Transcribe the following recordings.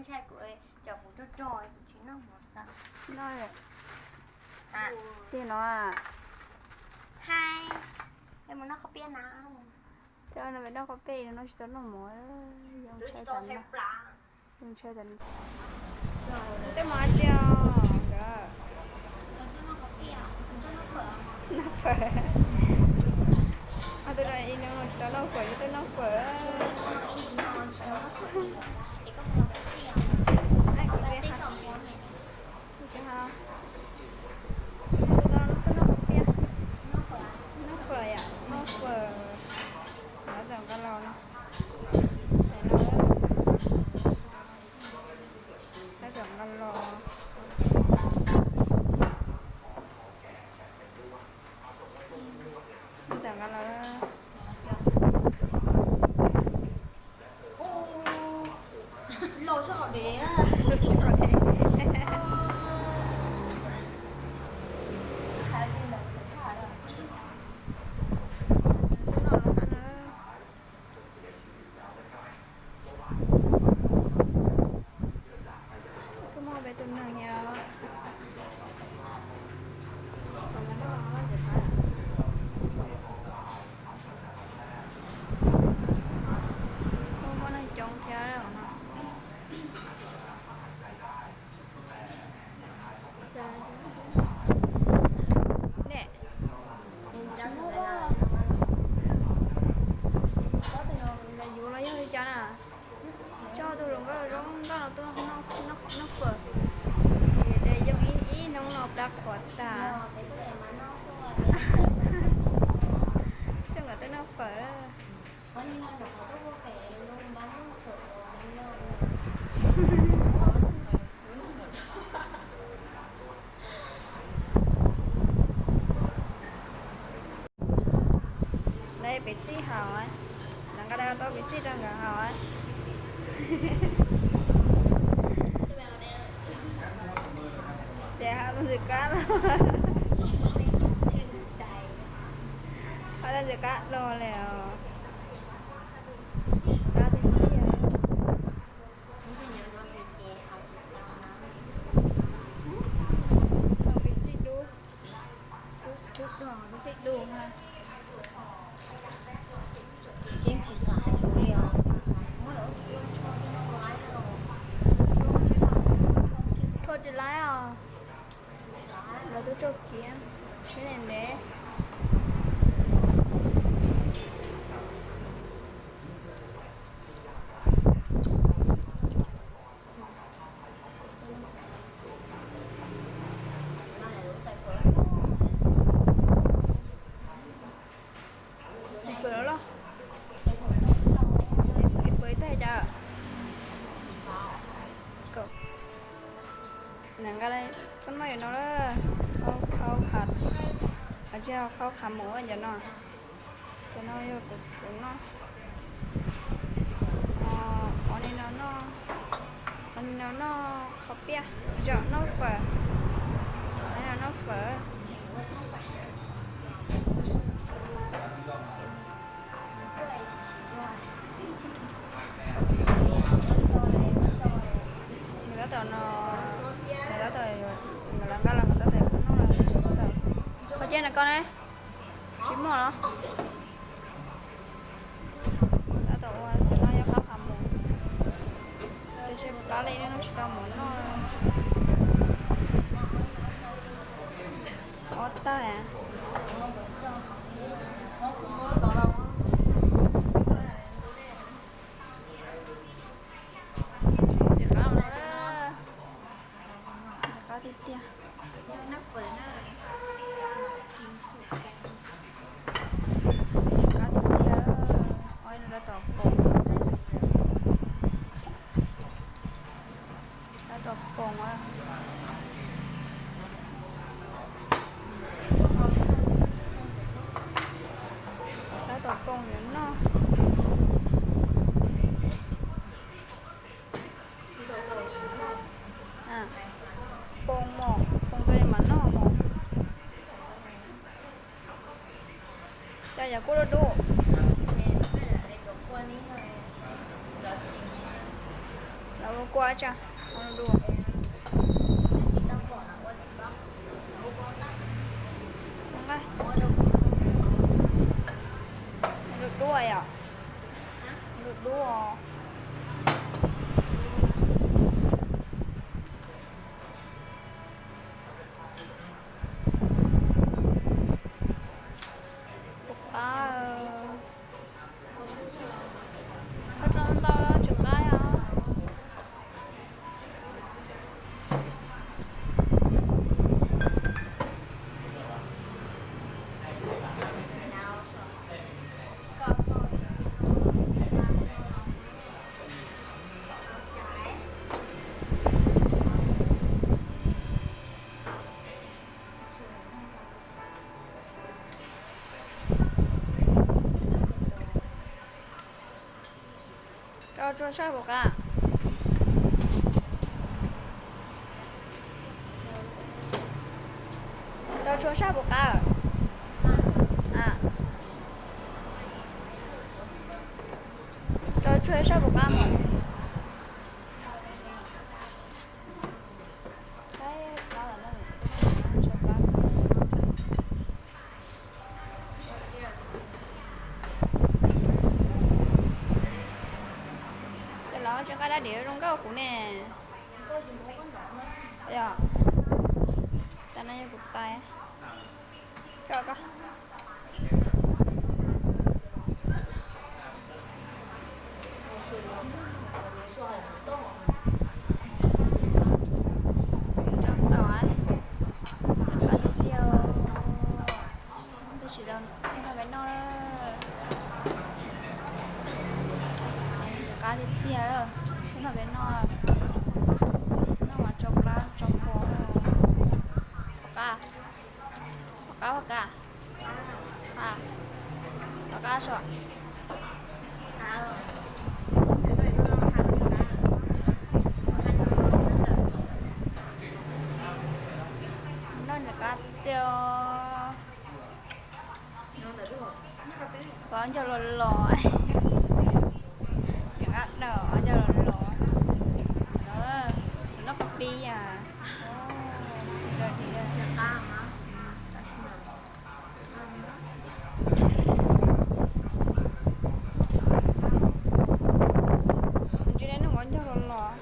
Thaij kuv cov kuv rog rog kuv tsis noj mov xwb. Noj tiag no. Hai, mus noj qhov piaj na. Coj no noj qhov piaj no tsis tau noj mov, zoo ntshai tas no. Zoo ntshai tas no. Tej mov tsis nkawd. Noj fawm. Tus no tsis tau noj fawm, yus tuaj noj fawm. Noj fawm yom, noj fawm. Tab tom nqa los no. Tab tom nqa los. Tab tom nqa los. Koj muaj peb tus neeg yom. Muaj neeg coob thiab no. Ne, yuav los yog li cas na? Coj tus hluas nkauj zoo nkauj no tuaj noj fawm, vim tias yooj ib hnub no plab qhuav tag. Coj nkawd tuaj noj fawm. Lawv piv txwv haus, lawv nqa tau piv txwv rau nkawd haus. Ces haus tau ntxim qab los, haus tau ntxim qab los li os. Qab tiag tiag. Piv txwv dub, dub dub, piv txwv dub na. Rho tsis laib os. Lawv twb tso kiag, sib ntev ntev. Fawm los los? Fawm ib tag cas? Nqa, koj noj no, khau khau qhav, tsis yog khau qhav mus cov no. Cov no yog kuv kuv noj. Ov, ov ni no noj, ov ni no noj qhov piaj, zaum noj fawm, ov ni no noj fawm. Nws tab tom no, nws tab tom, nws lawv nqa los nws tab tom noj los. Qhov cia na koj ne, tsis muaj los. Tab tom ua no yog qhov qhav mus, tsis plab li no tsis tau mus noj. Ob tag. Ntxim qab los, ntxim qab tiag tiag. Ntxim qab tiag tiag. Ua no tab tom poob, tab tom poob. Tab tom poob yuav noj. Poob mog, poob tau mas noj mog. Cas yog kuj dub dub. Lawv ua Kua tsa, du, du dua yom, du dua. Tus qab, ua rau ntau tsis qab os. Rau tsua sab puas qab? Rau tsua sab puas qab? Rau tsua sab puas qab mas? Cov los tsis nqa dab diav zoo nkauj kuv ne. Yog, tas no yog kuv tais. Coj koj. Coj tau, ntxim qab tiag tiag. Tab sis los thiab noj peb noj, ntxim qab tiag tiag, thiab noj peb noj, noj mas tsau plab tsau pua. Pom qab, pom qab, pom qab, pom qab so. Noj ntxim qab tiag. Koj ncauj los los, ncauj los los, noj koj pib a. Ntshe nej noj ncauj los los.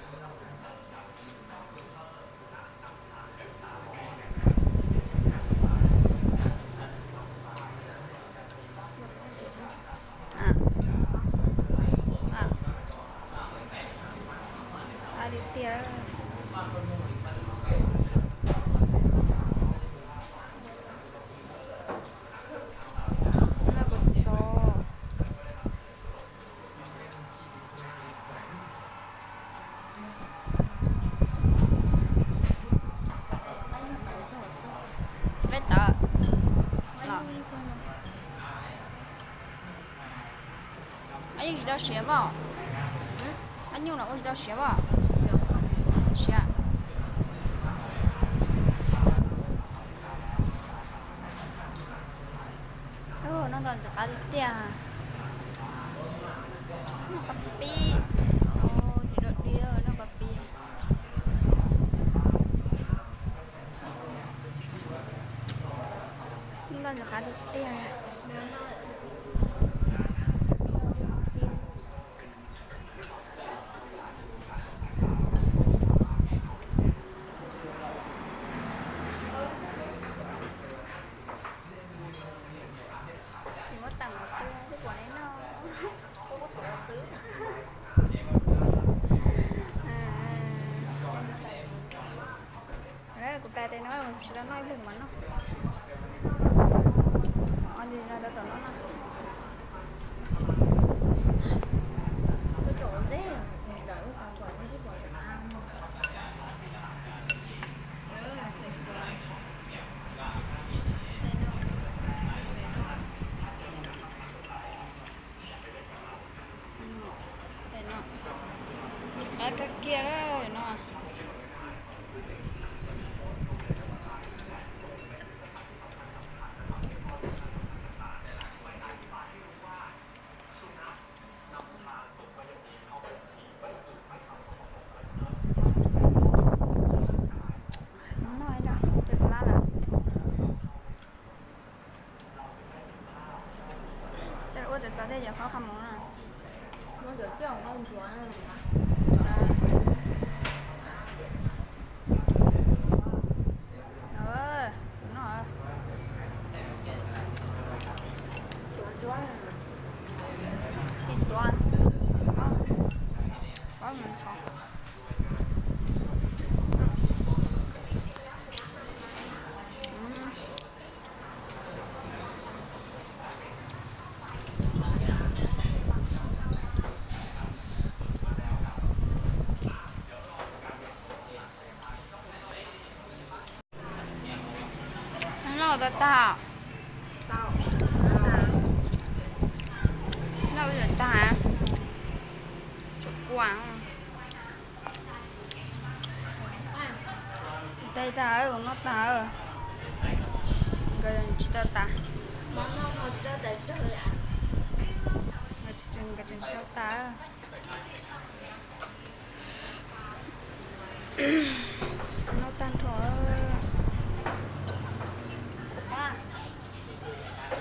Tiag, kuv txo. Peb tawm los. Ab, yeej tsis tau siav pom. Ab, nyuj no ua tsis tau siav pom. Siav. Noj ntau ntxim qab tiag tiag. Noj qab pib. Tsis dog dig, noj qab pib. Noj ntxim qab tiag tiag. Ces muab teem los tu xwb, kuv tais no, kuv tais tes no, kuv tsis tau noj ib pliag mas noj. Li no tau tom no no. Qab kawg kiag no. Tus no, ib tug, ob tug ntxhov. Noj tag tag. Noj tag tag. Tsuas kua. Tag tag, noj tag. Nkawd tsis tau tas. Nkawd tsis tau tas. Noj tag nrho.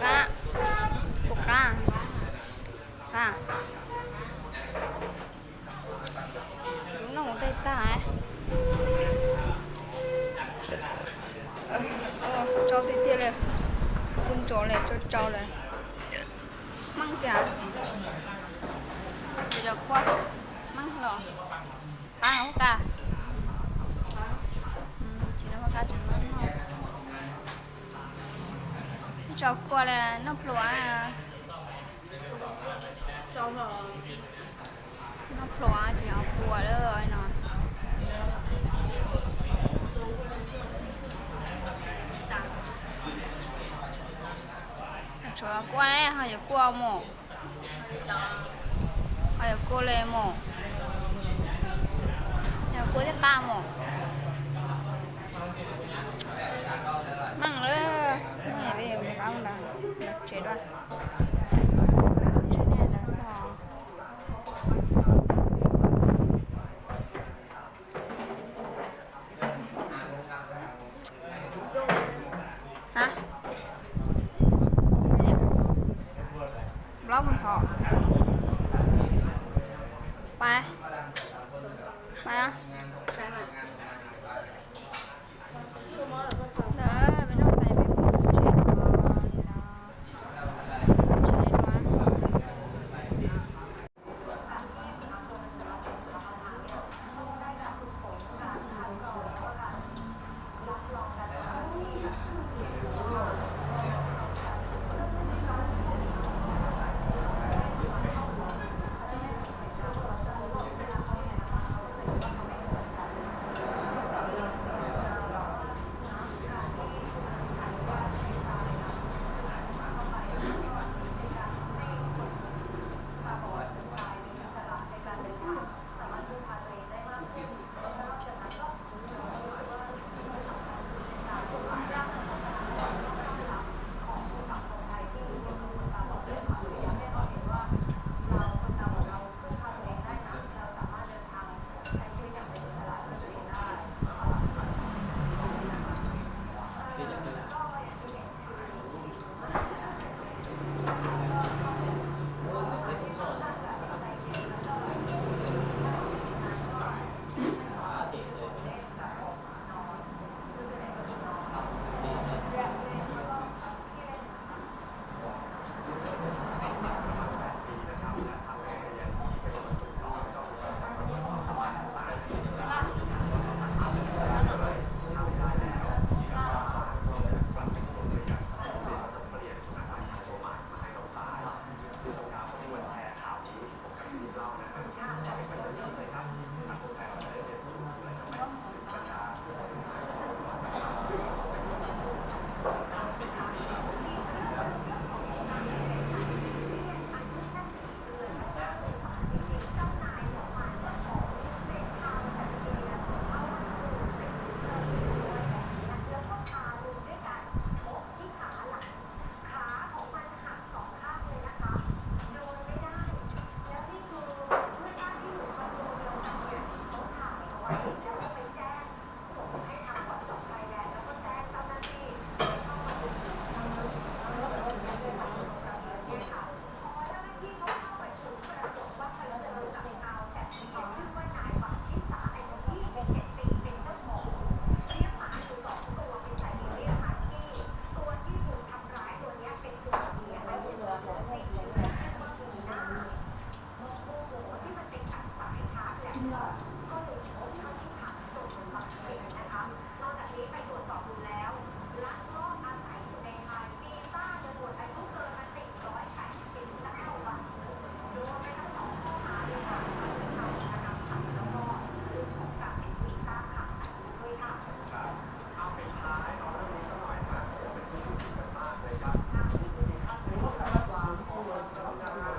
Qab, tus qab, qab. Noj mus tag tag. Tsau tiag tiag li. Kub ntsos li, tsau tsau li. Meej tiag. Cov kua meej los. Qab hauv ka. Tsis noj hauv ka tsis noj. Ib tso kua li noj plhuav. Noj plhuav tsis noj kua lawm no. Tshuav kua ho yuav kua mus. Ho yuav kua li mus. Yuav kua thiab qab mus. Meej lawm, meej li mus qab mus tsev dua. Tsev nej tas xwb. Hab, blob mus ntxhov. Pais, pais.